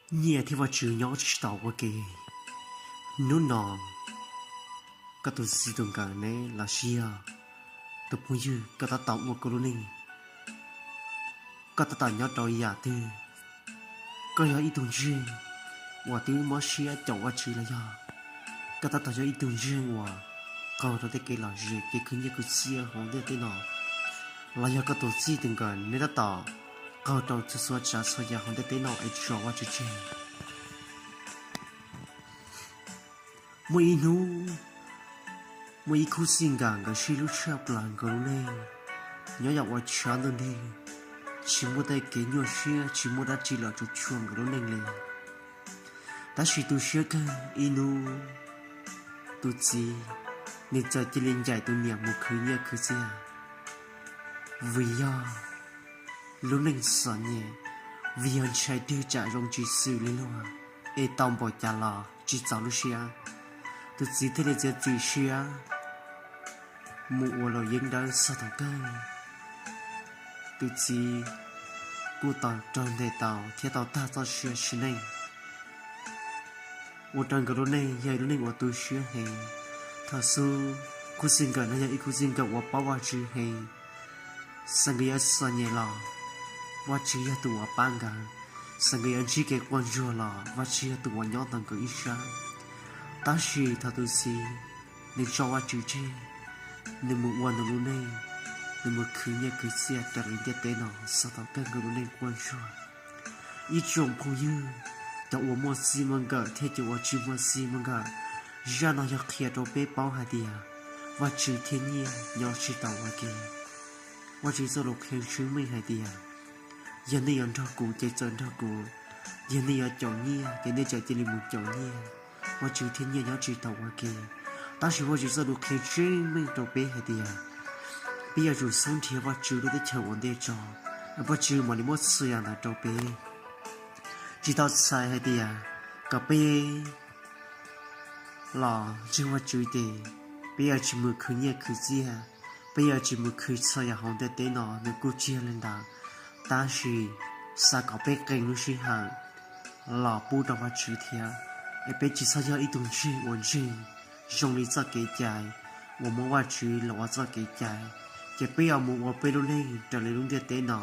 Nyiaj thiab Vajtswv nyob tsis tau ua ke. Hnub no koj tus txiv tus nkawm ne los sis yog tus phooj ywg koj tab tom ua koj lub neej, koj tab tom nyob rau yam twg? Koj yog ib tug ntseeg uas twb mob siab caum Vajtswv los yog koj tab tom yog ib tug ntseeg uas qaug rau tej kev lom zem kev khwv nyiaj khwv txiaj hauv ntiaj teb no, los yog koj tus txij tus nkawm neb tab tom qaug rau txhua tsav txhua yam hauv ntiaj teb no es tso Vajtswv tseg. Muaj ib hnub, muaj ib khub txij nkawm, nkawd sib hlub tshaj plaws nkawd lub neej, nyob yam uas tshav ntuj nrig, tsis muaj tej kev nyuaj siab, tsis muaj dab tsi los tsuam tsuam nkawd lub neej li. Tab sis tu siab kawg ib hnub, tus txiv nws txawm cia li ncaim tus niam mus khwv nyiaj khwv txiaj, vim yog lub neej txom nyem, vim yog ntshai twg tsam zoo tsis xwm li luag, es tau npaum cas los tsis txaus lub siab. Tus txiv thiaj li txiav txim siab mus ua luam yeeb dawb txog thaum kawg, tus txiv kuj tau raug ntes tau thiab tau tag txoj sia sim neej. Ua rau nkawd lub neej yog ib lub neej uas tu siab heev. Thaum xub, khub txij nkawm no yog ib khub txij nkawm uas paub Vajtswv heev. Txawm nkawd yuav txom nyem los Vajtswv yog tus uas pab nkawd, txawm nkawd yuav ntsib kev quaj ntsuag los Vajtswv yog tus uas nyob ntawm nkawd ib sab. Tab sis thaum tus txiv nws tso Vajtswv tseg, nws mus ua nws lub neej, nws mus khwv nyiaj khwv txiaj raws li ntiaj teb no, txog thaum kawg nkawd lub neej quaj ntsuag. Ib tsoom phooj ywg, cov uas muaj txij muaj nkawm thiab cov uas tsis muaj txij muaj nkawm, zaj no yog qhia rau peb paub hais tias Vajtswv thiab nyiaj nyob tsis tau ua ke. Vajtswv txoj lus qhia tseeb meej hais tias, yog nej yuav nrog kuv ces txawm nrog kuv, yog nej yuav caum nyiaj ces nej txawm cia li mus caum nyiaj. Vajtswv thiab nyiaj nyob tsis tau ua ke. Tab sis Vajtswv txoj lus qhia tseeb meej rau peb hais tias, peb yuav tsum xub nrhiav Vajtswv lub teb chaws ua ntej tso, Vajtswv mam li muab txhua yam ntawd rau peb. Tsis tau txhais hais tias kom peb los ntseeg Vajtswv ces peb yuav tsis mus khwv nyiaj khwv txiaj, peb yuav tsis mus khwv txhua yam hauv ntiaj teb no, nws kuj tsis yog li ntawd. Tab sis xav kom peb qee lub sij hawm los pub rau Vajtswv thiab, es peb tsis txhob yog ib tug ntseeg uas ntseeg zoo li txoj kev cai uas muab Vajtswv los ua txoj kev cai, ces peb yuav mus ua peb lub neej raws li lub ntiaj teb no,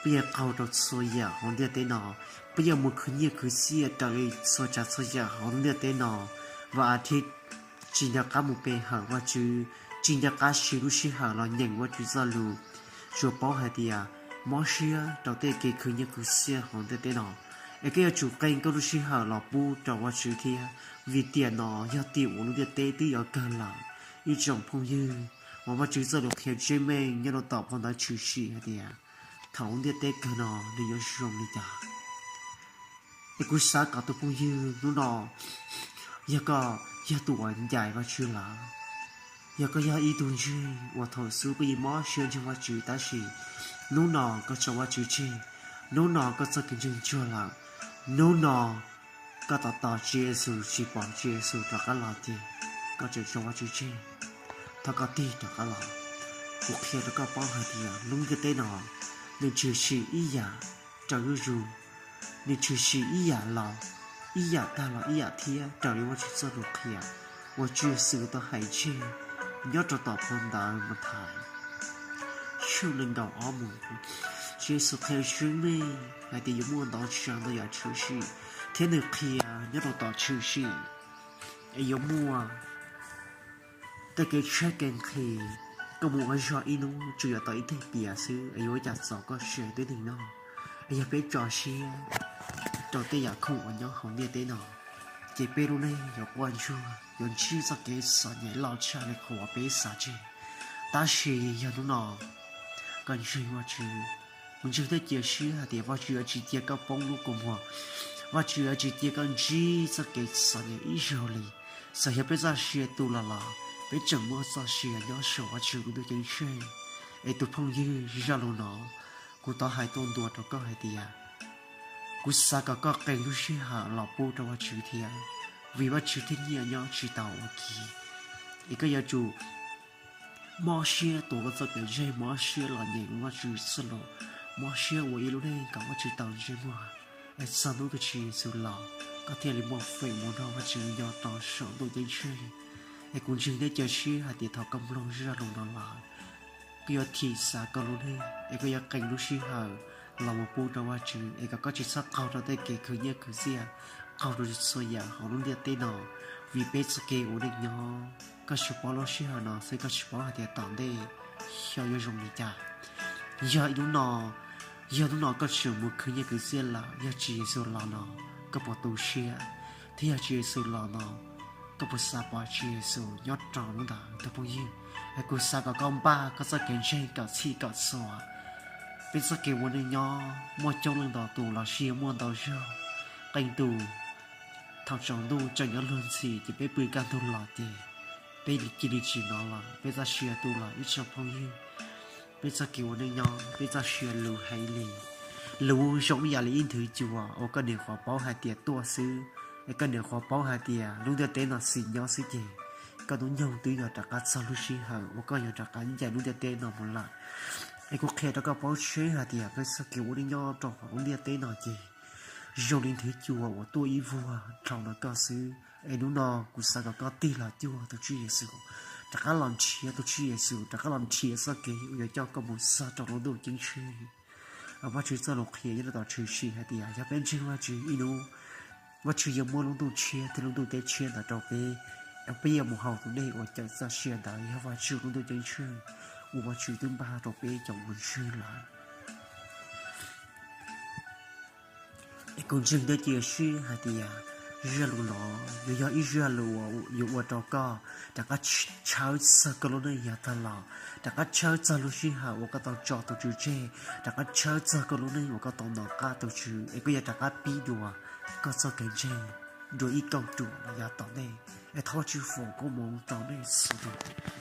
peb yuav qaug rau txhua yam hauv ntiaj teb no, peb yuav mus khwv nyiaj khwv txiaj raws li txhua tsav txhua yam hauv lub ntiaj teb no, vas thiab tsis nco qab mus pe hawm Vajtswv, tsis nco qab siv lub sij hawm los nyeem Vajtswv txoj lus. Tsuas paub hais tias mob siab rau tej kev khwv nyiaj khwv txiaj hauv ntiaj teb no, es koj yuav tsum qee koj lub sij hawm los pub rau Vajtswv thiab, vim tiam no yog tiam uas lub ntiaj teb twb yuav kawg lawm. Ib tsoom phooj ywg, mas Vajtswv txoj lus qhia tseeb meej nyob rau tom phau ntawv Tshwm Sim hais tias, thaum lub ntiaj teb kawg no nws yuav zoo li cas. Es kuv xav kom tus phooj ywg hnub no, yog koj yog tus uas ncaim Vajtswv lawm, yog koj yog ib tug ntseeg uas thaum xub koj yeej mob siab ntseeg Vajtswv tab sis hnub no koj tso Vajtswv tseg, hnub no koj txoj kev ntseeg tsuag lawm, hnub no koj tos tos Tswv Yexus tsis pom Tswv Yexus rov qab los ces koj tseem tso Vajtswv tseg, thov koj tig rov qab los. Kuv qhia rau koj paub hais tias lub ntiaj teb no nws tshwm sim ib yam raws zuj zus, nws tshwm sim ib yam los ib yam, tag los ib yam thiab raws li Vajtswv txoj lus qhia uas Tswv Yexus tau hais tseg nyob rau tom phau ntawv Mathais tshooj nees nkaum ob mus. Tswv Yexus qhia tseeb meej hais tias yuav muaj ntau tsav ntau yam tshwm sim, thiab nws qhia nyob rau tom tshwm sim es yuav muaj tej kev tshaib kev nqhis, koj mus ua zog ib hnub tsuas yuav tau ib teg pias xwb es yuav ua cas txaus koj siab tib neeg noj. Es yog peb tso siab rau tej yam khoom uas nyob hauv ntiaj teb no, ces peb lub neej yuav quaj ntsuag, yuav ntsib txoj kev txom nyem loj tshaj li qhov uas peb xav tseg. Tab sis yog hnub no koj ntseeg Vajtswv, kuv ntseeg thiab cia siab hais tias Vajtswv yuav tsis cia koj poob lub kua muag, Vajtswv yuav tsis cia koj ntsib txoj kev txom nyem ib zaug li. Txawm yog peb txoj sia tu los los, peb tseem muaj txoj sia nyob saum Vajtswv lub ntuj ceeb tsheej. Es tus phooj ywg, zaj lus no kuv thov hais tuaj ntua rau koj hais tias, kuv xav kom koj qee lub sij hawm los pub rau Vajtswv thiab, vim Vajtswv thiab nyiaj nyob tsis tau ua ke. Es koj yuav tsum mob siab tuav koj txoj kev ntseeg, mob siab los nyeem Vajtswv txoj lus, mob siab ua ib lub neej kom Vajtswv tau ntsej muag. Es txog hnub twg Tswv Yexus los, koj thiaj li muaj feem mus nrog Vajtswv nyob rau saum ntuj ceeb tsheej. Es kuv ntseeg thiab cia siab hais tias thaum koj mloog zaj lus no lawm, koj yuav thim xav koj lub neej, es koj yuav qee lub sij hawm los mus pub rau Vajtswv, es kom koj tsis txhob qaug rau tej kev khwv nyiaj khwv txiaj, qaug rau txhua yam hauv lub ntiaj teb no. Vim peb txoj kev ua neej nyob, koj tsuas paub lub sij hawm no xwb, koj tsis paub hais tias tom ntej xyov yuav zoo li cas. Yog hnub no, yog hnub no koj tseem mus khwv nyiaj khwv txiaj lawm, yog Tswv Yexus los no, koj puas tu siab? Thiab yog Tswv Yexus los no, koj puas xav pom Tswv Yexus nyob rau hnub ntawd, tus phooj ywg? Es kuv xav kom koj npaj koj txoj kev ntseeg kom txhij kom txhua. Peb txoj kev ua neej nyob muaj coob leej ntau tus los sis muaj ntau zog, qee tus thaum tsaus ntuj tseem nyob luag ntxhi ces peb pw kaj ntug los ces peb cia li tsis hnov lawm, peb txoj sia tu lawm ib tsoom phooj ywg. Peb txoj kev ua neej nyob, peb txoj sia luv heev li, luv zoo ib yam li ib nthwv cua uas koj nyuam qhuav paub hais tias tuaj xwb, es koj nyuam qhuav paub hais tias lub ntiaj teb no xis nyob xwb ces koj hnub nyoog twb yog rov qab txog lub sij hawm uas koj yuav rov qab ncaim lub ntiaj teb no mus lawm. Es kuv qhia rau koj paub tseeb hais tias peb txoj kev ua neej nyob rau hauv lub ntiaj teb no ces zoo li nthwv cua uas tuaj ib vuag dhau ntawm koj xwb. Es hnub no kuv xav kom koj tig los cuag tus Tswv Yexus, rov qab los nrhiav tus Tswv Yexus, rov qab los nrhiav txoj kev uas yuav coj koj mus txog rau lub ntuj ceeb tsheej. Vajtswv txoj lus qhia nyob rau tom Tshwm Sim hais tias yog peb ntseeg Vajtswv ib hnub, Vajtswv yuav muab lub ntuj tshiab thiab lub ntuj teb tshiab ntawd rau peb, peb yuav mus haus tus dej uas cawm txoj sia ntawd yog Vajtswv lub ntuj ceeb tsheej uas Vajtswv twb npaj rau peb cov uas ntseeg lawm. Es kuv ntseeg thiab cia siab hais tias zaj lus no yuav yog ib zaj lus uas yuav ua rau koj rov qab tshawb txog koj lub neej yav tag los, rov qab tshawb txog lub sij hawm uas koj tau tso tus Tswv tseg, rov qab tshawb txog koj lub neej uas koj tau nov qab tus Tswv, es koj yuav rov qab pib dua koj txoj kev ntseeg dua ib kauj ruam yav tom ntej. Es thov Vajtswv foom koob hmoov rau nej txhua tus.